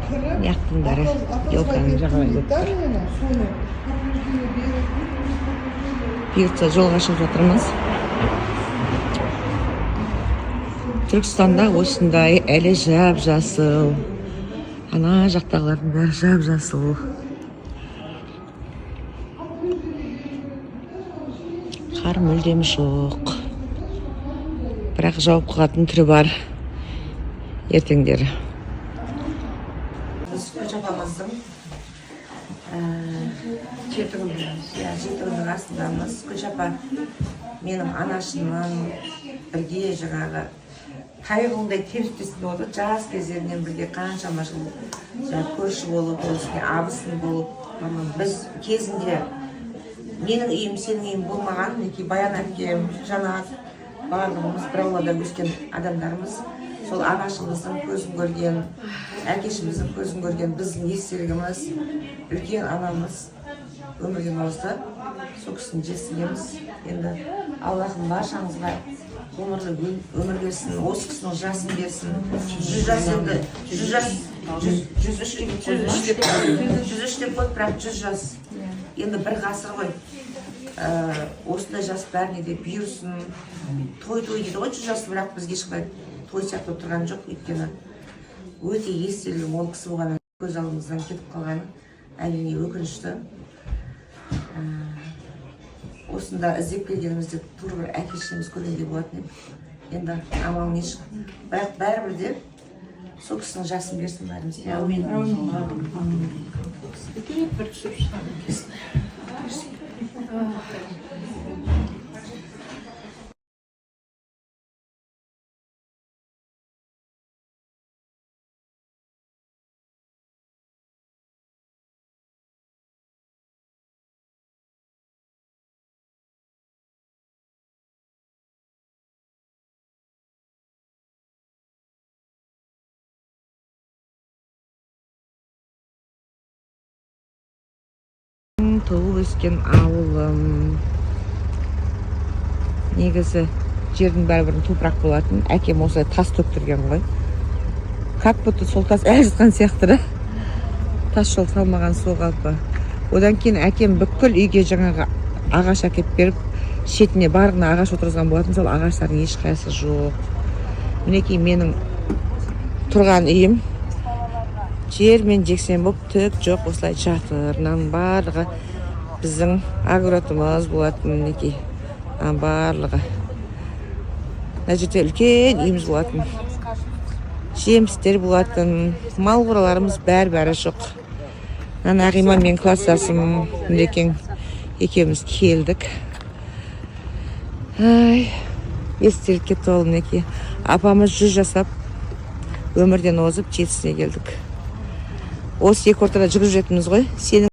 Мына бәрі елканың жағалай өтіп тұр. Бұйыртса, жолға шығып жатырмыз. Түркістанда осындай әлі жап жасыл. Ана жақтағылардың бәрі жап жасыл. Қар мүлдем жоқ, бірақ жауып қалатын түрі бар ертеңдері. Біз Күлші апамыздың жеті күн, иә, 7 күннің астындамыз. Күлші апа менің анашымның бірге жаңағы тайғұлындай теріс болды. Жас кездерінен бірге қаншама жыл жаңағы көрші болып, ол үстіне абысын болып. Біз кезінде менің үйім, сенің үйің болмаған. Мінекей, Баян әпкем, Жанат, барлығымыз бір аулада өскен адамдармыз. Сол анашымыздың көзін көрген, әкешіміздің көзін көрген біздің естелігіміз, үлкен анамыз өмірден озды. Сол кісінің жетісіндеміз. Енді Аллахым баршаңызға ғұмырлы өмір берсін, осы кісінің жасын берсін. 100 жас енді, 100 жас, 103 деп, 103 деп, 103 деп қойды, бірақ 100 жас енді бір ғасыр ғой. Осындай жас бәріне де бұйырсын. Той, той дейді ғой 100 жас, бірақ бізге ешқандай той сияқты тұрған жоқ, өйткені өте естелігі мол кісі болған. Көз алдымыздан кетіп қалғаны әрине өкінішті. Осында іздеп келгенімізде тура бір әке шешеміз көргендей болатын еді. Енді амал нешік, бірақ бәрібір де сол кісінің жасын берсін бәрімізге. Әумин. Бір түсіп шығады екенсің. Туып өскен ауылым. Негізі жердің бәрі бұрын топырақ болатын. Әкем осылай тас төктірген ғой, как будто сол тас әлі жатқан сияқты да. Тас жол салмаған сол қалпы. Одан кейін әкем бүкіл үйге жаңағы ағаш әкеліп беріп, шетіне барлығына ағаш отырғызған болатын. Сол ағаштардың ешқайсысы жоқ. Мінекей, менің тұрған үйім жермен жексен болып, түк жоқ, осылай жатыр. Мынаның барлығы біздің огородымыз болатын. Мінекей, мынаның барлығы. Мына жерде үлкен үйіміз болатын, жемістер болатын, мал қораларымыз, бәрі бәрі жоқ. Мына Нағима менің класстасым, Нұрекең екеуміз келдік. Ай, естелікке толы. Мінекей, апамыз 100 жасап өмірден озып, жетісіне келдік. Осы екі ортада жүгіріп жүретінбіз ғой сенің.